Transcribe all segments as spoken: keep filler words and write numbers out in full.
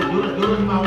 Jurus-jurus mau.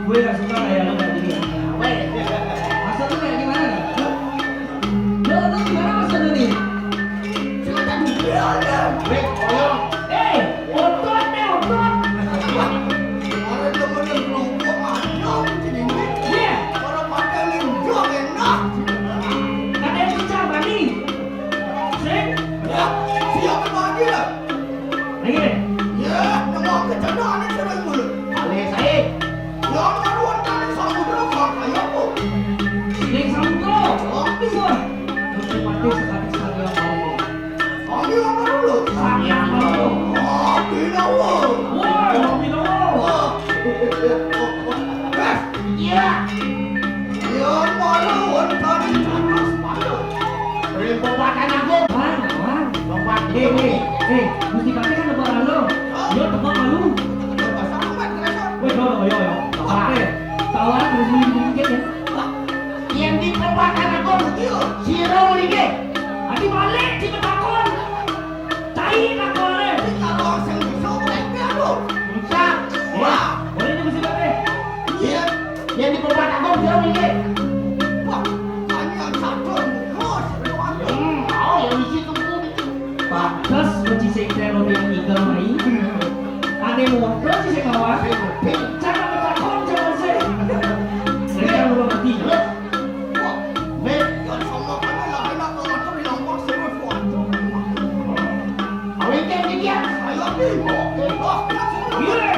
Gue gak suka kayak lo kayak gini. Masa tuh kayak gimana nih? Lo, lo gimana masa tuh nih? Silakan. Eh, otot deh, otot. Kemarin temen yang kelompok ada di sini. Iya. Orang pakai linjong enak. Katanya pecah, Bani. Sip. Ya, siap lagi ya. Lagi deh. Ya, nemu kecendaan ini sering mulu. Alih, Said. Ya, naruhan tadi samudra kok kayak apa? Yang samudra. Wah. Wah. Mesti mati sekali sekali yang baru. Kami yang baru loh. Kami yang baru. Wah, gila, wah. Wah, gila, wah. Wah. Bes. Iya. Iya, malu, wonten atas malu. Ring Pepatan Agung. Wah, wah. Bapak Dewi. Eh, Gusti Patih kan lebaran lo. Yo, tebak malu. Wes, yo, yo, yo. Oke. Tawaran harus beli dikit ya. Yang di Pepatan Agung. Siro mriki. Adi balik di Petakon. Cai nak boleh. Kita doang sing bisa mereka lo. Bisa. Wah. Boleh itu bisa, Pak. Iya. Yang di Pepatan Agung jauh ini. Wah, hanya satu bungkus. Hmm, oh, yang isi tunggu itu. Pantes mesti saya kira lo yang ikel mai. Ane motor sih saya kawan. Cara Petakon, cara saya. Saya belum mati. Wah, nih, yang sama kan lagi nak motor yang pas terus, waduh. Awake dia. Ayo, nih. Oke, wah. Iya.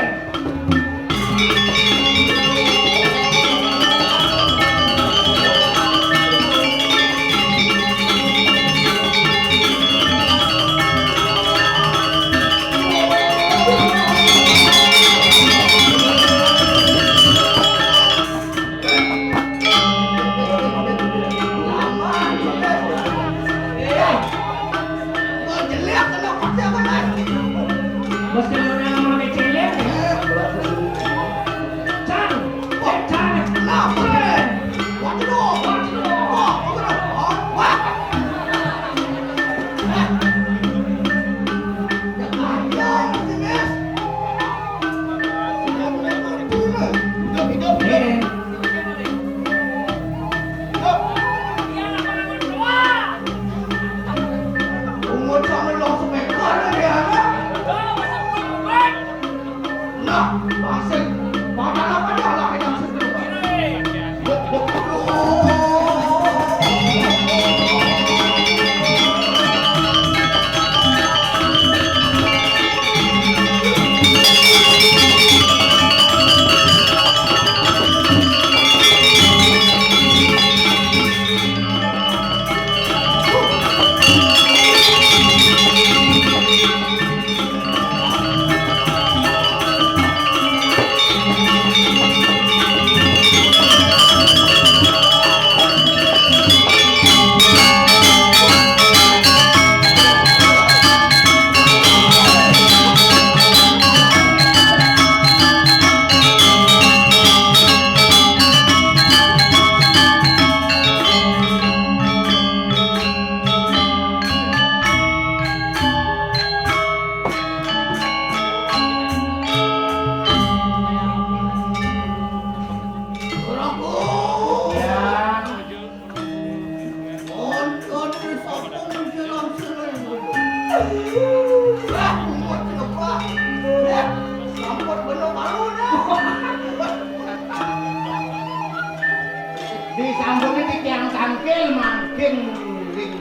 Disambungi titiang tangkil mangkin ring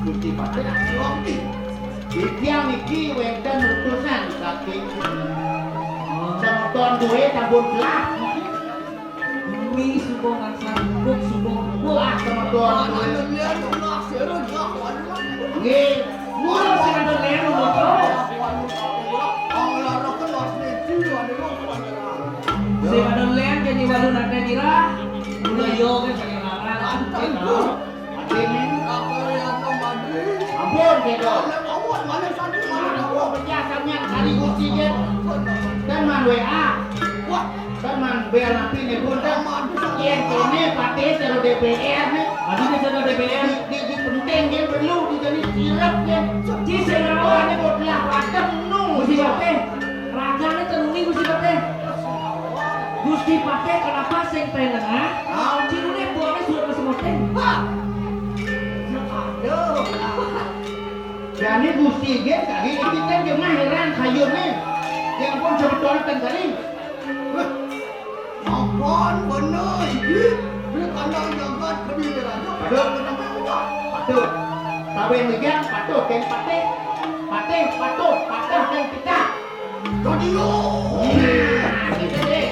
Gusti Patih. Titiang niki wénten utusan saking semeton duwé sampun telah. Mi suba ngasar bubuk suba. Wah, semeton duwé. Nggih, mula sing ada lén, Bos. Sing ada lén, jadi walu nanti dira. Mula yo kan sakit larang. Ampun, gitu. Pecah sampeyan kali Gusti, gitu. Dan man W A. Wah, kan man bel napi nih, pun, kan? Yén kéné patih cara D P R nih. Aduh, ini cara D P R. Di, di, di penting, kan, perlu dijadi sirep, kan? Di sing rawan. Ini buat lah, patah, nung. Gusti Patih, ragané tenungi Gusti Patih. Gusti Patih kenapa sing penengah? Ah. Cirune buahnya surat kesemutan. Wah. Aduh. Jani Gusti, nggih, tadi iki kan jemah heran sayurne. Yang pun semeton ten kali. Wah. Apaan bener iki? Di kandang jagat kediri raja. Aduh. Kenapa enggak? Aduh. Kawin wijang patuh kén patih. Patih patuh patah kén pecah. Dadi yo. Nah, gitu deh.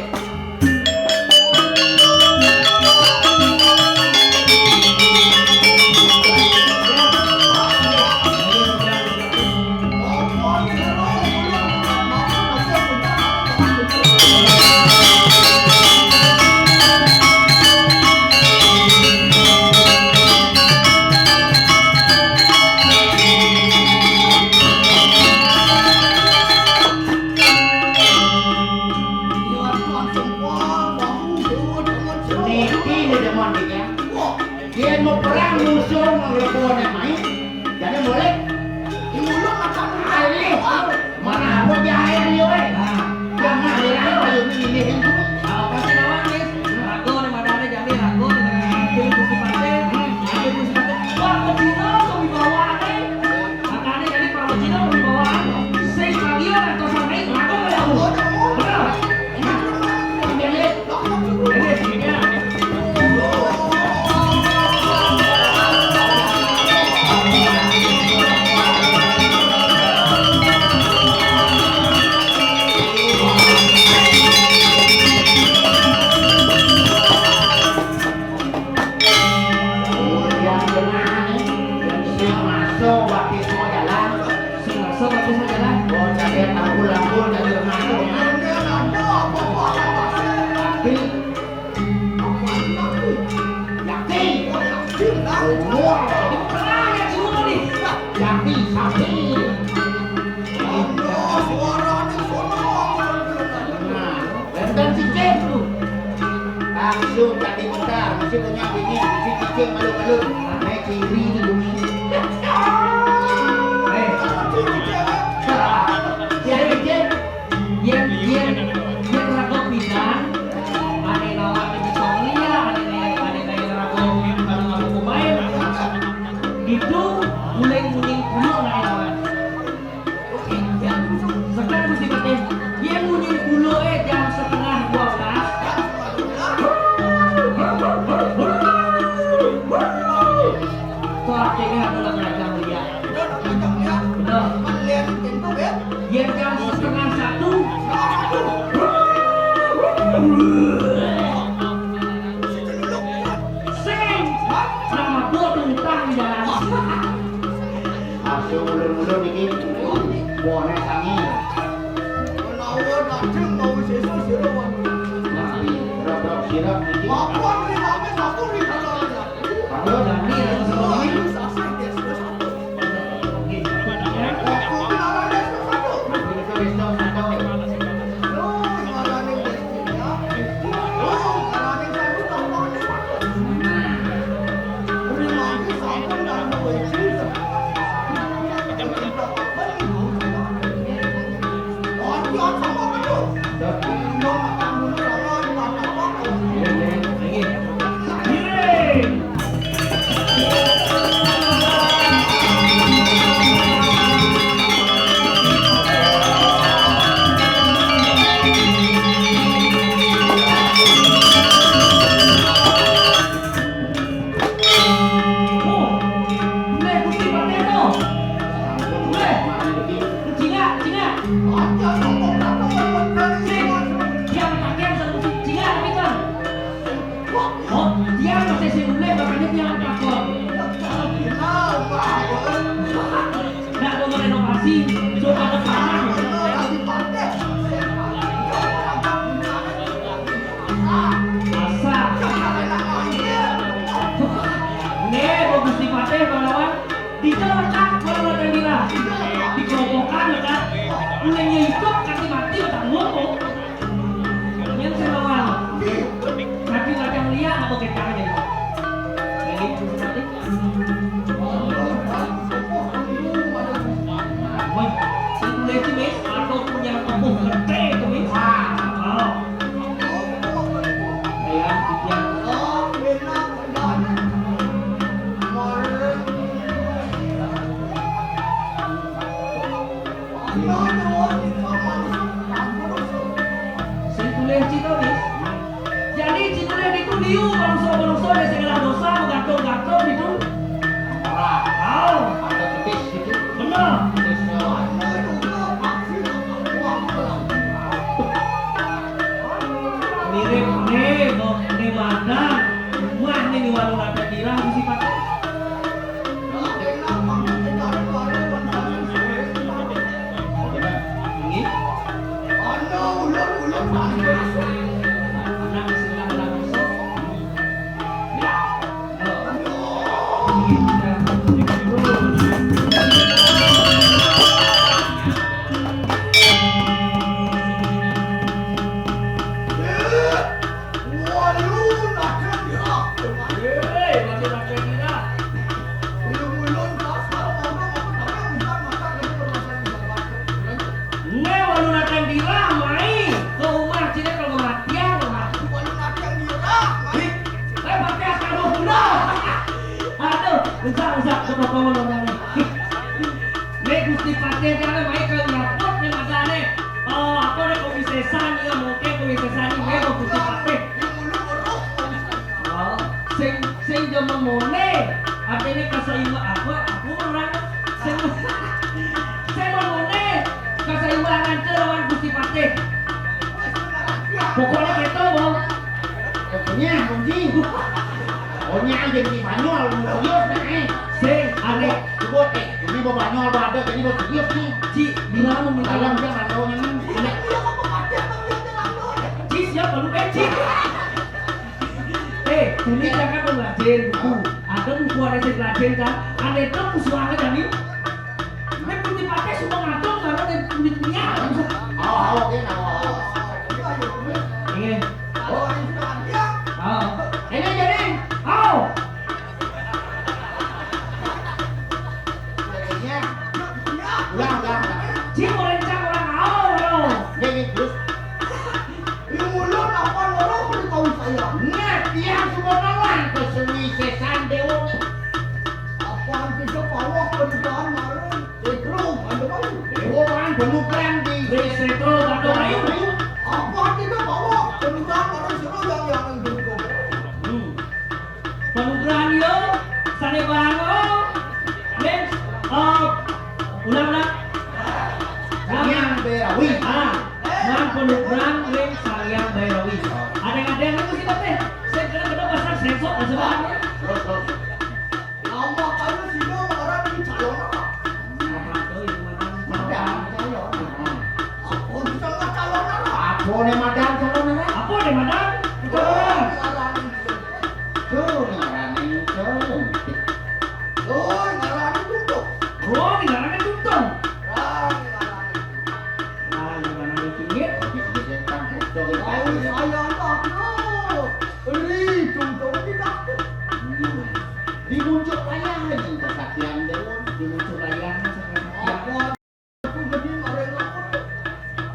Niki demen niki. Yén mau perang musuh nglebone mai. Jane mulih. Alih. Mana apa jahe liyo, eh? Jangan heran ayo milih itu. Apa sih, Wan, wis? Rago nih, madane jane rago nih. Pilih Gusti Patih. Pilih Gusti Patih. Wah, kecil tuh wibawane. Makane jane Parwajina wibawaan sing kalian atau sampai ngatur ya, Bu. Bener. Ini, ini, ini. Yang jenengan sing masuk waktu semua jalan. Sing masuk waktu semua jalan. Oh, jadi tanggul-tanggul, jadi rumah tuh. Tapi, yakin. Umur. Ibu kenal ya, Cuma nih. Yakin, sapi. Nah, dan cicing. Langsung tadi bentar, mesti punya bini, mesti cicing malu-malu. Ame ciri di bumi. Eh, ya cicing. Yén, yén, yén raga pidan, ané nawar di Songlia, ané, ané, ané raga, ané raga kumain. Gitu, mulai muning pulo, ané nawar. Sekarang mesti pakai, dia munyi dulu, eh, jam Sing, nama gua tuh utang di jalan. Hasil ulun-ulun iki, buahnya tangi. Menawa nadeng mau sesuk sira wani. Nah, di rap-rap sirap iki. Apa ini namanya satu di dalam? Kalau dani ya, sebenarnya. Aku kenalan Desa satu. Aku kenalan Desa satu. Oh, tiang masih sing ulih, makanya tiang takon. Nak mau renovasi, coba ke sana. Masa? Nih, bagus di Pateh, kawan. Di Jakarta, kalau ada gila. Di kerobokan, ya kan? Mulainya hidup, kaki mati, tak ngomong. Yang saya lawan. Kaki macam liar, apa kita aja. Jadi, itu tadi. Woi, itu lagi, Miss. Atau punya tubuh gede itu, Miss. Ah, oh. Iya, iya. Sing tulis cito, Miss. Jadi, cito lihat itu liu, manusia-manusia ada segala dosa, menggantung-gantung itu. Ora. Tahu. Ada petis gitu. Benar. Petis nyawa. Mirip nih, kok ini mana? Wah, ini warung ada bilang di sini, Pak. Nge walu natang dirah, mai ke rumah cina kalau kematian, rumah. Walu natang dirah, mai. Hih, eh, pakai akal dua puluh. Aduh, usah, usah, ke toko lo, lo, lo. Nih, Gusti Patih, jangan mai ke nyaput, nih, mata, nih. Oh, apa, nih, kopi sesan, iya, mungkin kopi sesan, nih, nih, Gusti Patih. Oh, sing, sing jaman mone, artinya kasaiwa apa, aku orang, sing, sing mone, kasaiwa nganter lawan Gusti Patih. Pokoknya gitu, Bang. Pokoknya, kunci. Pokoknya aja di Banyol, serius, nih. Sing, aneh. Coba, eh, ini bawa Banyol, bawa ada, ini bawa serius, nih. Ci, bilang mau minta. Dalam, jangan tahu, nih. Ci, siapa lu, eh, Ci? Eh, ini jangan belajar buku. Ada buku ada sing belajar kan? Ada itu musuh aja nih. Ini putih pakai semua ngantuk karena ada kulit punya. Awa, awa, oke, awa, awa. Iya. Oh, ini jadi. Awa. Jadinya, ulang, ulang, ulang. Cing, mau rencang orang awa, bro. Ini, ini, terus. Riwulun apa loro kuwi tau saya. Nah, tiang semua lawan ke seni sesan dewa. Apa kita bawa kerjaan malam? Pedro, ada mana? Dewa kan penukaran di Wis Pedro, ada ayo. Apa kita bawa kerjaan malam, seru yang, yang itu? Hmm. Panugrahan yo, sane barang, oh. Ring, oh, ulang, ulang. Ulang. Yang Berawi. Ah, man panugrahan ring Sang Hyang Berawi. Ada-ada lu sih, Teh. Saya kena-kena pasar sensor, ada sebelah. Terus, terus. Nama kamu sih, Bang? Orang di calon apa? Apa tuh, itu mana? Madan calon. Apa bisa nggak calon apa? Apa nih, Madan calon apa? Apa nih, Madan? Wah, ngarani. Tuh, ngarani, tuh. Tuh, ngarani tuh. Oh, ngarani tuh. Nah, ngarani pinggir. Tahu saya tak tahu. Ri, tunggu di dapur. Hmm. Di puncak layar nih, kesaktian Dewa. Di puncak layar nih, kesaktian. Apa? Aku jadi orang apa?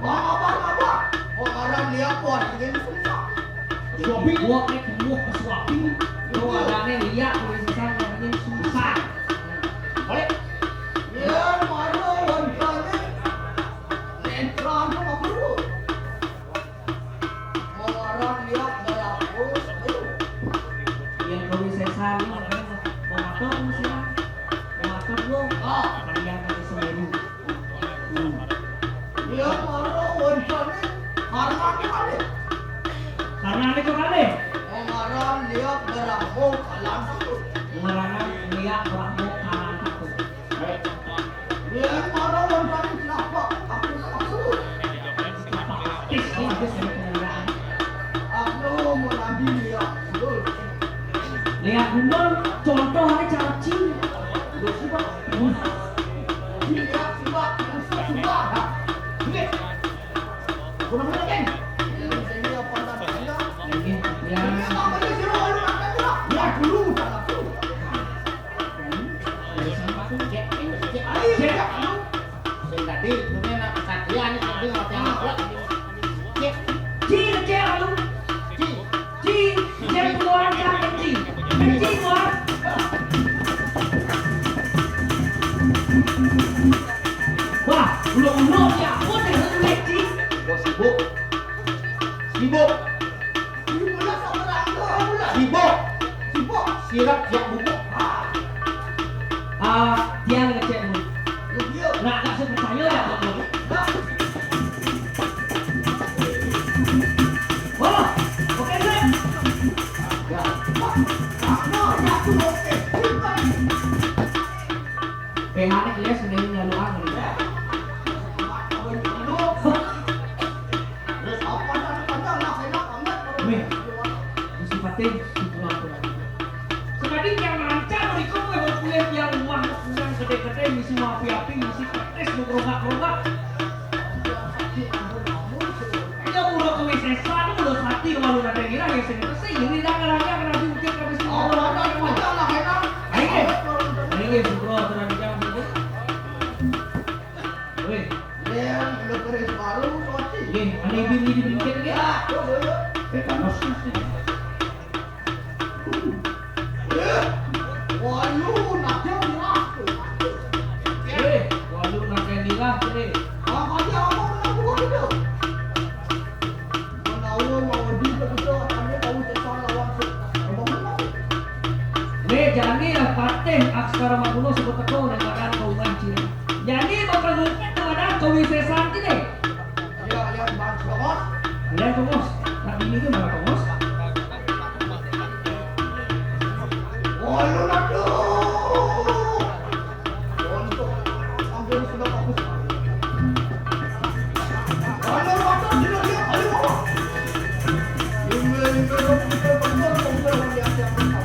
Wah, apa, apa? Orang lihat, wah, ini susah. Suapi, gua kayak gua suapi. Lu ada nih, lihat, tulis susah, ini susah. Balik. Ya, mana wanitanya? Netra apa perlu? Mengarah lihat balakus, ayo. Yang kau sesan, mau ngatur lu sih? Mau ngatur lu? Ah. Mendingan pakai Semeru. Hmm. Lihat mana wanitanya? Karena kali. Karena itu kali. Mengarah lihat balakus, kalang satu. Mengarah lihat balakus, kalang satu. Yang mana wanita ini kenapa aku takut? Aku mau lagi lihat gundul. Lihat gundul, contoh aja cara cing. Udah sih, Pak. Lihat sih, Pak. Susah, susah. Ini. Guna-guna, Ken. Ini apa tadi? Ini, ya. Ini apa tadi? Sini, lu makan dulu. Ya, dulu, tak dulu. Cek, cek, cek. Sing tadi, kuwi nak kesatria, ini tadi hotel. Cek. Ci, cek, anu. Ci. Ci, cek, buat, cek, ci. Ci, buat. Wah, uluk-uluk, ya, apa nih, ci? Gua sibuk. Sibuk. Sibuk. Sibuk. Sirap siap buku. Ah, dia ngecek lu. Nak kasih percaya ya, Bang? Oh, oke, Bang. Ya. P H nih, dia sendiri nyaluan, gitu. Wih, mesti pating, si Bro. Sekali yang lancar, berikut gue mau kuliah yang uang, yang gede-gede, misi mau api-api, misi petis, mau gerobak-gerobak. Ya, udah ke W C S satu, udah mati, kalau udah teh gila, ya, sini, sini, ini dah, ngerangkak, kena jungkir, kena jungkir. Oh, ada, ada, ada, ada. Ayo, deh. Ayo, deh, si Bro, aturan jam, gitu. Weh. Yang udah keris baru, mati. Nih, ada ibu ini di pinggir, nih. Ya, tuh, tuh, tuh. Tetanus, maksudnya. Eh, walu, nak yang dirah, tuh. Eh, walu, nak yang dirah, tuh. Makanya aku pernah buka gitu. Menawa mau di begitu, katanya tahu cesar lawan si. Ngomong apa? Nih, jani lah, patih, aksara magulo, sebut teko, dan makan kau ngaji. Jani bakal ngungkit tuh, ada kewisesan gini. Iya, iya, Bang Tongos. Iya, Tongos. Nah, ini tuh malah Tongos. Oh, lu, aduh. Untuk ambil sudah bagus. Ayo, ayo, ayo, ayo. Ini, ini, ini, ini, ini, ini, ini, ini, ini, ini, ini,